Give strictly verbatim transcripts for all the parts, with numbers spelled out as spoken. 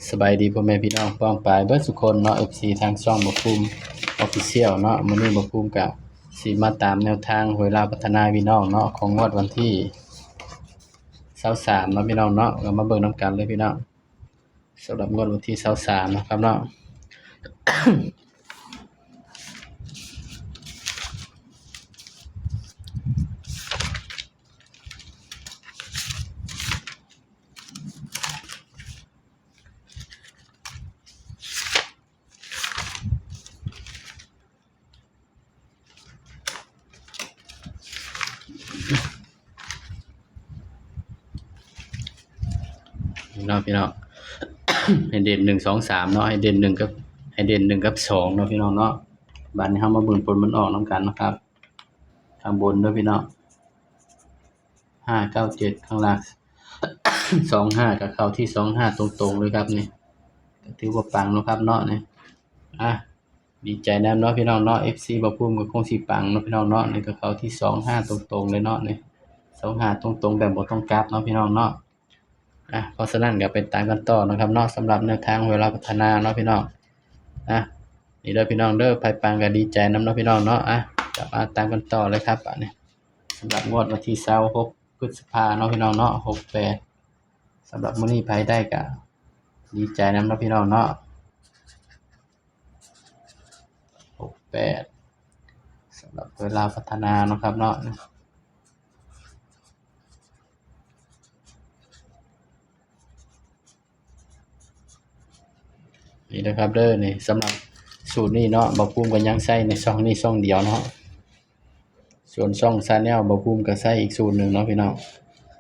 สบายดีพ่อแม่พี่น้องป้องปายเบิดสุคนเนาะ เอฟซี ทางช่องบ่าวภูมิ Official เนาะ มื้อนี้บ่าวภูมิกะสิมาตามแนวทางหวยลาวพัฒนาพี่น้องเนาะ ของงวดวันที่ซาวสามเนาะพี่น้องเนาะ ก็มาเบิ่งนำกันเลยพี่น้อง สำหรับงวดวันที่ซาวสามนะครับเนาะ เนาะพี่น้อง ให้เด่นหนึ่งสองสามเนาะ ให้เด่นหนึ่งกับ ให้เด่นหนึ่งกับสองเนาะพี่น้องเนาะ บัดนี้เฮามาเบิ่งผลมันออกนำกันนะครับ ข้างบนเด้อพี่น้อง ห้าเก้าเจ็ด ข้างล่าง สองห้า ก็เข้าที่สองห้าตรงๆเลยครับนี่ ก็ถือว่าปังเนาะครับเนาะนี่ อ่ะ ดีใจนำเนาะพี่น้องเนาะ เอฟซี บ่าวภูมิก็คงสิปังเนาะพี่น้องเนาะ นี่ก็เข้าที่สองห้าตรงๆเลยเนาะนี่ สองห้าตรงๆแบบบ่ต้องกลับเนาะพี่น้องเนาะ อ่ะ เพราะฉะนั้นก็ไปตามกันต่อนะครับเนาะ สำหรับแนวทางหวยลาวพัฒนาเนาะพี่น้อง อ่ะ นี่เด้อพี่น้องเด้อ ไผปังก็ดีใจนำเนาะพี่น้องเนาะ อ่ะ กลับมาตามกันต่อเลยครับ อันนี้ สำหรับงวดวันที่ซาวหกพฤษภาเนาะพี่น้องเนาะ หกแปด สำหรับมื้อนี้ไผได้ก็ดีใจนำเนาะพี่น้องเนาะ หกแปด สำหรับหวยลาวพัฒนาเนาะครับเนาะ นี่นะครับเด้อ นี่สำหรับสูตรนี้เนาะ บ่าวภูมิก็ยังใช้ในช่องนี้ช่องเดียวเนาะ ส่วนช่อง Channel บ่าวภูมิก็ใช้อีกสูตรหนึ่งเนาะพี่น้อง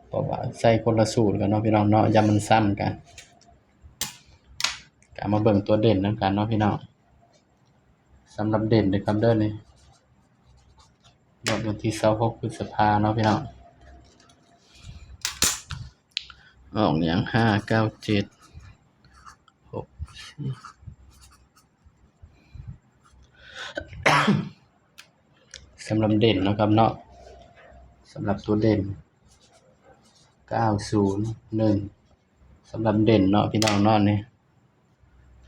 เพราะว่าใช้คนละสูตรกันเนาะพี่น้องเนาะ ย่านมันซ้ำกัน ก็มาเบิ่งตัวเด่นนำกันเนาะพี่น้อง สำหรับเด่นเด้อครับเด้อนี่ งวดวันที่ซาวหกพฤษภาเนาะพี่น้อง ออกหยัง ห้าเก้าเจ็ด หก สำหรับเด่นเนาะครับเนาะ สำหรับตัวเด่น เก้าศูนย์หนึ่ง สำหรับเด่นเนาะพี่น้องเนาะนี่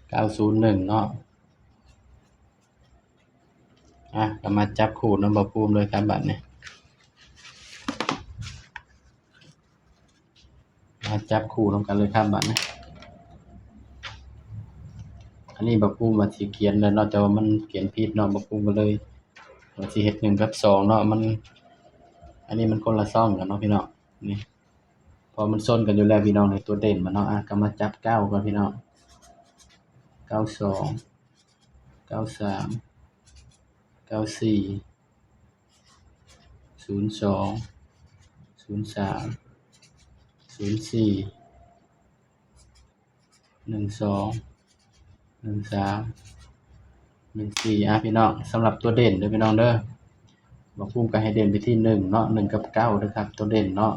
เก้าศูนย์หนึ่ง เนาะ อ่ะ ก็มาจับคู่นำบ่าวภูมิเลยครับบัดนี้ มาจับคู่นำกันเลยครับบัดนี้ อันนี้บ่าวภูมิว่าสิเขียนแล้วเนาะ แต่ว่ามันเขียนผิดเนาะ บ่าวภูมิก็เลยว่าสิเฮ็ดหนึ่งกับสองเนาะ มัน อันนี้มันคนละช่องกันเนาะพี่น้อง นี่ เพราะมันชนกันอยู่แล้วพี่น้อง ในตัวเด่นมันเนาะ อ่ะ ก็มาจับเก้าก่อนพี่น้อง เก้าสอง เก้าสาม เก้าสี่ ศูนย์สอง ศูนย์สาม ศูนย์สี่ หนึ่งสอง หนึ่งสาม หนึ่งสี่ อ่ะพี่น้อง สำหรับตัวเด่นเด้อพี่น้องเด้อ บ่าวภูมิก็ให้เด่นไปที่หนึ่งเนาะ หนึ่งกับเก้าเด้อครับ ตัวเด่นเนาะ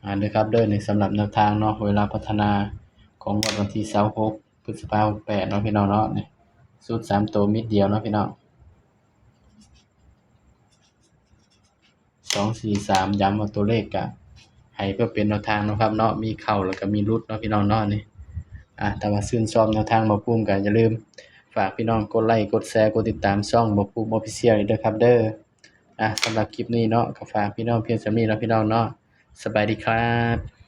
อ่า เด้อครับเด้อ นี่สำหรับแนวทางเนาะ หวยลาวพัฒนาของงวดวันที่ซาวหกพฤษภาหกแปดเนาะพี่น้องเนาะ นี่ ชุดสามตัวเม็ดเดียวเนาะพี่น้อง สองสี่สาม ย้ำว่าตัวเลขก็ให้เพื่อเป็นแนวทางเนาะครับเนาะ มีเข้าแล้วก็มีหลุดเนาะพี่น้องเนาะนี่ อ่ะ ถ้าว่าชื่นชอบแนวทางบ่าวภูมิก็อย่าลืมฝากพี่น้องกดไลค์ กดแชร์ กดติดตามช่องบ่าวภูมิ Official นี่เด้อครับเด้อ อ่ะ สำหรับคลิปนี้เนาะ ก็ฝากพี่น้องเพียงส่ำนี้เนาะพี่น้องเนาะ สบายดีครับ